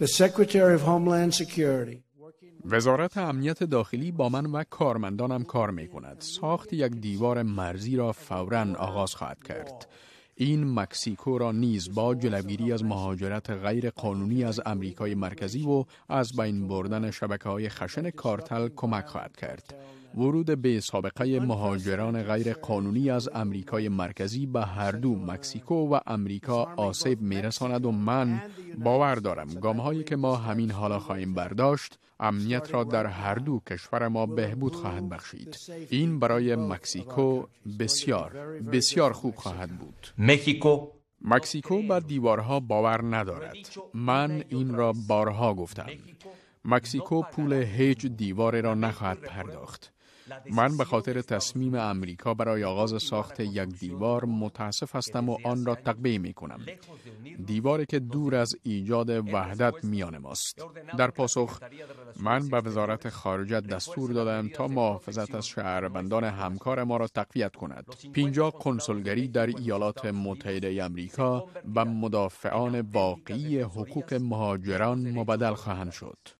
The Secretary of Homeland Security وزارت امنیت داخلی با من و کارمندانم کار می کند. ساخت یک دیوار مرزی را فوراً آغاز خواهد کرد. این مکسیکو را نیز با جلوگیری از مهاجرت غیر قانونی از امریکای مرکزی و از بین بردن شبکه های خشن کارتل کمک خواهد کرد. ورود بی سابقه مهاجران غیر قانونی از امریکای مرکزی به هر دو مکسیکو و امریکا آسیب میرساند و من باور دارم گام هایی که ما همین حالا خواهیم برداشت، امنیت را در هر دو کشور ما بهبود خواهد بخشید. این برای مکسیکو بسیار بسیار خوب خواهد بود. México مکسیکو به دیوارها باور ندارد. من این را بارها گفتم. مکسیکو پول هیچ دیوار را نخواهد پرداخت. من به خاطر تصمیم امریکا برای آغاز ساخت یک دیوار متاسف هستم و آن را تقبیح می کنم. دیواری که دور از ایجاد وحدت میان ماست. در پاسخ، من به وزارت خارجه دستور دادم تا محافظت از شهروندان همکار ما را تقویت کند. 50 کنسولگری در ایالات متحده امریکا به مدافعان واقعی حقوق مهاجران مبدل خواهند شد.